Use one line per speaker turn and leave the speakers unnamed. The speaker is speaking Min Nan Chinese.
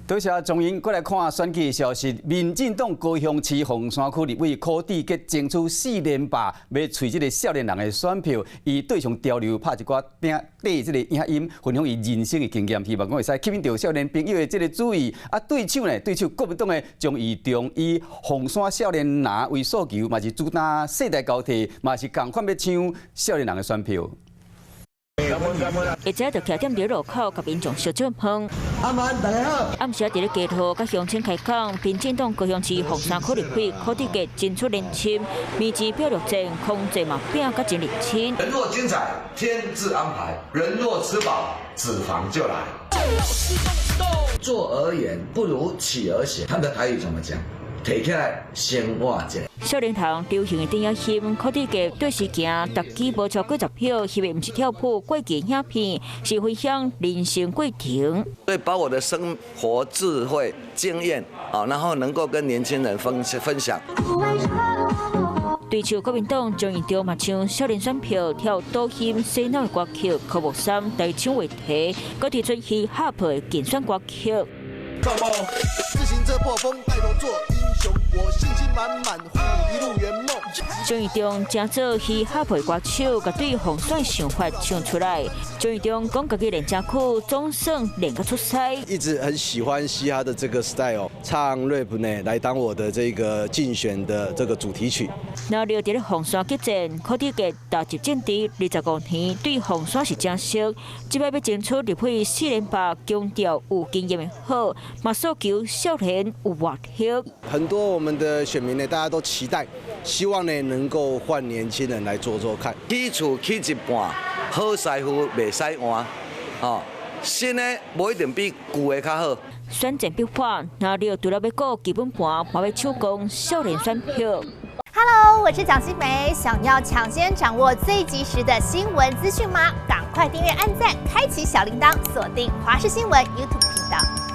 多謝鍾英，過來看選舉消息。民進黨高雄市鳳山區立委柯志杰爭取四連霸，欲揣這个少年人的選票。伊對上潮流拍一寡短短這个影音，分享伊人生的經驗，希望講會使吸引著少年朋友的這个注意。啊，對手呢？對手國民黨的張怡中以鳳山少年男為訴求，嘛是主打世代交替，嘛是仝款欲搶少年人的選票。
一早就徛踮佇路口，共民眾相接問。
阿曼，大家好。
暗時佇咧街頭佮鄉親開講，民進黨高雄市鳳山區立委柯志杰進出人心，面子表露戰，控制嘛拼甲真認真。
人若精彩，天自安排；人若吃飽，脂肪就來。坐而言不如起而行。他們的台語怎麼講？提起來先活一下。
少年堂流行的電影翕，柯志杰對時行，逐支無超過10票，翕的毋是跳舞、過橋影片，是分享人生過程。
所以把我的生活智慧、經驗啊，然後能夠跟年輕人分享。
對手國民黨張怡中嘛搶少年選票，跳抖音洗腦的歌曲《科目三》來搶話題，閣提出嘻哈的競選歌曲。
自行車破風，帶頭做英雄，我信心滿滿，一路圓夢。
張怡中誠做嘻哈的歌手，共對鳳山想法唱出來。張怡中講家己練誠苦，總算練甲出師。
一直很喜歡嘻哈的這個 style，唱 rap 呢，來當我的這個競選的這個主題曲。
那了佇咧鳳山激戰，柯志杰踏入政治25年，對鳳山是誠熟。這擺欲爭取立委四連霸，強調有經驗的好，嘛訴求少年有活力。
很多我們的選民呢，大家都期待，希望呢能夠換年輕人來做做看。
起厝起一半，好師傅袂使換，哦，新的無一定比舊的較好。
選戰變化，那了除了欲顧基本盤，嘛欲搶攻少年選票。
Hello，我是蔣新梅，想要搶先掌握最及時的新聞資訊嗎？趕快訂閱、按讚、開啟小鈴鐺，鎖定華視新聞 YouTube 頻道。